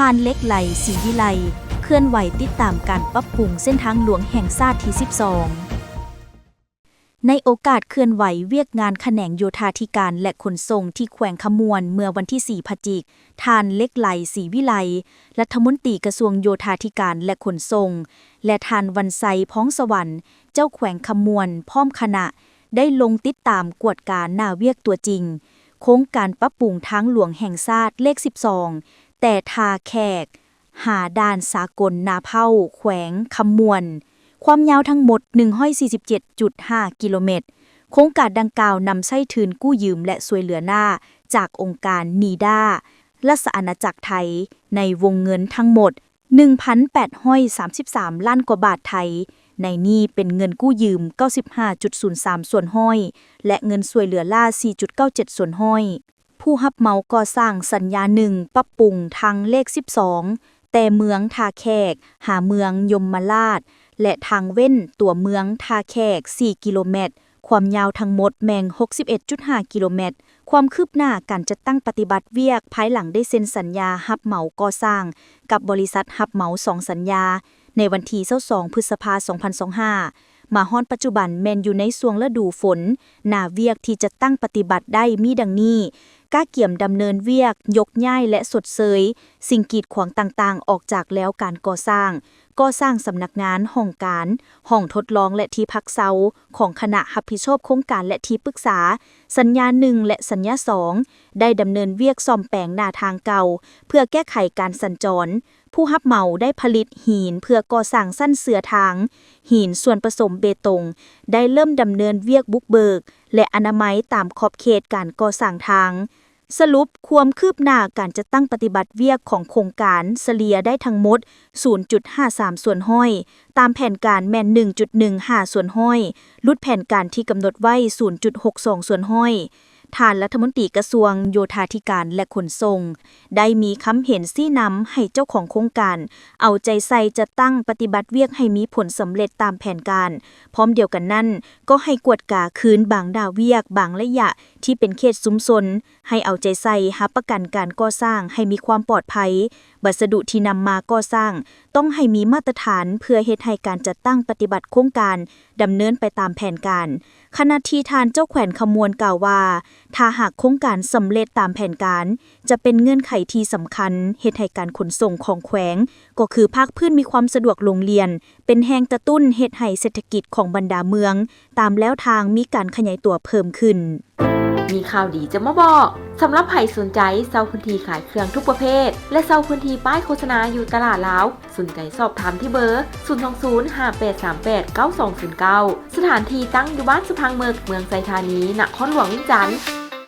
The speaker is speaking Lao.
ທ່ານ ເຫຼັກໄຫຼ ສີວິໄລ ເຄື່ອນໄຫວຕິດຕາມການປັບປຸງເສັ້ນທາງຫຼວງແຫ່ງຊາດທີສິບສອງ. ໃນໂອກາດເຄື່ອນໄຫວວຽກງານຂະແໜງໂຍທາທິການ ແລະ ຂົນສົ່ງທີ່ແຂວງຄຳມ່ວນເມື່ອວັນທີສີ່ ພະຈິກ, ທ່ານ ເຫຼັກໄຫຼ ສີວິໄລ ລັດຖະມົນຕີກະຊວງໂຍທາທິການ ແລະ ຂົນສົ່ງ ແລະ ທ່ານ ວັນໄຊ ພອງສະຫວັນ ເຈົ້າແຂວງຄຳມ່ວນ ພ້ອມຄະນະ ໄດ້ລົງຕິດຕາມກວດກາໜ້າວຽກຕົວຈິງ ໂຄງການປັບປຸງທາງຫຼວງແຫ່ງຊາດເລກສິບສອງ ແຕ່ທ່າແຂກ ຫາດ່ານສາກົນນາເພົ້າ ແຂວງຄຳມ່ວນ, ຄວາມຍາວທັງໝົດໜຶ່ງຮ້ອຍສີ່ສິບເຈັດຈຸດຫ້າກິໂລແມັດ. ໂຄງການດັ່ງກ່າວນຳໃຊ້ທຶນກູ້ຢືມ ແລະ ຊ່ວຍເຫຼືອລ້າຈາກອົງການ NEDA ລາຊະອານາຈັກໄທ ໃນວົງເງິນທັງໝົດ ໜຶ່ງພັນແປດຮ້ອຍສາມສິບສາມລ້ານກວ່າບາດໄທ, ໃນນີ້ເປັນເງິນກູ້ຢືມເກົ້າສິບຫ້າຈຸດສູນສາມສ່ວນຮ້ອຍ ແລະ ເງິນຊ່ວຍເຫຼືອລ້າສີ່ຈຸດເກົ້າເຈັດສ່ວນຮ້ອຍ. ຜູ້ຮັບເໝົາກໍ່ສ້າງສັນຍາໜຶ່ງ ປັບປຸງທາງເລກສິບສອງ ແຕ່ເມືອງທ່າແຂກຫາເມືອງຍົມມະລາດ ແລະ ທາງເວັ້ນຕົວເມືອງທ່າແຂກສີ່ກິໂລແມັດ, ຄວາມຍາວທັງໝົດແມ່ນຫົກສິບເອັດຈຸດຫ້າກິໂລແມັດ. ຄວາມຄືບໜ້າການຈັດຕັ້ງປະຕິບັດວຽກພາຍຫຼັງໄດ້ເຊັນສັນຍາຮັບເໝົາກໍ່ສ້າງກັບບໍລິສັດຮັບເໝົາສອງສັນຍາ ໃນວັນທີຊາວສອງ ພຶດສະພາ ສອງພັນຊາວຫ້າ ມາຮອດປັດຈຸບັນແມ່ນຢູ່ໃນຊ່ວງລະດູຝົນ. ໜ້າວຽກທີ່ຈັດຕັ້ງປະຕິບັດໄດ້ມີດັ່ງນີ້: ກະກຽມດຳເນີນວຽກຍົກຍ້າຍ ແລະ ຊົດເຊີຍສິ່ງກີດຂວາງຕ່າງໆອອກຈາກແລວການກໍ່ສ້າງ, ກໍ່ສ້າງສຳນັກງານ, ຫ້ອງການ, ຫ້ອງທົດລອງ ແລະ ທີ່ພັກເຊົາຂອງຄະນະຮັບຜິດຊອບໂຄງການ ແລະ ທີ່ປຶກສາ. ສັນຍາໜຶ່ງ ແລະ ສັນຍາສອງ ໄດ້ດຳເນີນວຽກສ້ອມແປງໜ້າທາງເກົ່າ ເພື່ອແກ້ໄຂການສັນຈອນ. ຜູ້ຮັບເໝົາໄດ້ຜະລິດຫີນເພື່ອກໍ່ສ້າງຊັ້ນເຊື້ອທາງ, ຫີນສ່ວນປະສົມເບຕົງ ໄດ້ເລີ່ມດຳເນີນວຽກບຸກເບີກ ແລະ ອະນາໄມຕາມຂອບເຂດການກໍ່ສ້າງທາງ. ສະຫຼຸບຄວາມຄືບໜ້າການຈັດຕັ້ງປະຕິບັດວຽກຂອງໂຄງການສະເລ່ຍໄດ້ທັງໝົດສູນຈຸດຫ້າສາມສ່ວນຮ້ອຍ, ຕາມແຜນການແມ່ນໜຶ່ງຈຸດໜຶ່ງຫ້າສ່ວນຮ້ອຍ, ຫຼຸດແຜນການທີ່ກຳນົດໄວ້ສູນຈຸດຫົກສອງສ່ວນຮ້ອຍ. ທ່ານລັດຖະມົນຕີກະຊວງໂຍທາທິການ ແລະ ຂົນສົ່ງ ໄດ້ມີຄຳເຫັນຊີ້ນຳໃຫ້ເຈົ້າຂອງໂຄງການເອົາໃຈໃສ່ຈັດຕັ້ງປະຕິບັດວຽກໃຫ້ມີຜົນສຳເລັດຕາມແຜນການ. ພ້ອມດຽວກັນນັ້ນ, ກໍໃຫ້ກວດກາຄືນບາງໜ້າວຽກ, ບາງໄລຍະທີ່ເປັນເຂດຊຸມຊົນ, ໃຫ້ເອົາໃຈໃສ່ຮັບປະກັນການກໍ່ສ້າງໃຫ້ມີຄວາມປອດໄພ. ວັດສະດຸທີ່ນຳມາກໍ່ສ້າງຕ້ອງໃຫ້ມີມາດຕະຖານ ເພື່ອເຮັດໃຫ້ການຈັດຕັ້ງປະຕິບັດໂຄງການດຳເນີນໄປຕາມແຜນການ. ຂະນະທີ່ທ່ານເຈົ້າແຂວງຄຳມ່ວນກ່າວວ່າ, ຖ້າຫາກໂຄງການສຳເລັດຕາມແຜນການ, ຈະເປັນເງື່ອນໄຂທີ່ສຳຄັນເຮັດໃຫ້ການຂົນສົ່ງຂອງແຂວງ, ກໍຄືພາກພື້ນມີຄວາມສະດວກລົງລຽນ, ເປັນແຮງກະຕຸ້ນເຮັດໃຫ້ເສດຖະກິດຂອງບັນດາເມືອງຕາມແລວທາງມີການຂະຫຍາຍຕົວເພີ່ມຂຶ້ນ. ມີຂ່າວດີຈະມາບອກ. ສຳລັບໃຜສົນໃຈເຊົ່າພື້ນທີ່ຂາຍເຄື່ອງທຸກປະເພດ ແລະ ເຊົ່າພື້ນທີ່ປ້າຍໂຄສະນາຢູ່ຕະຫຼາດລາວ, ສົນໃຈສອບຖາມທີ່ເບີ ສູນສອງສູນ ຫ້າແປດສາມແປດ ເກົ້າສອງສູນເກົ້າ. ສະຖານທີ່ຕັ້ງຢູ່ບ້ານສະພັງເໝິກ, ເມືອງໄຊທານີ, ນະຄອນຫຼວງວຽງຈັນ.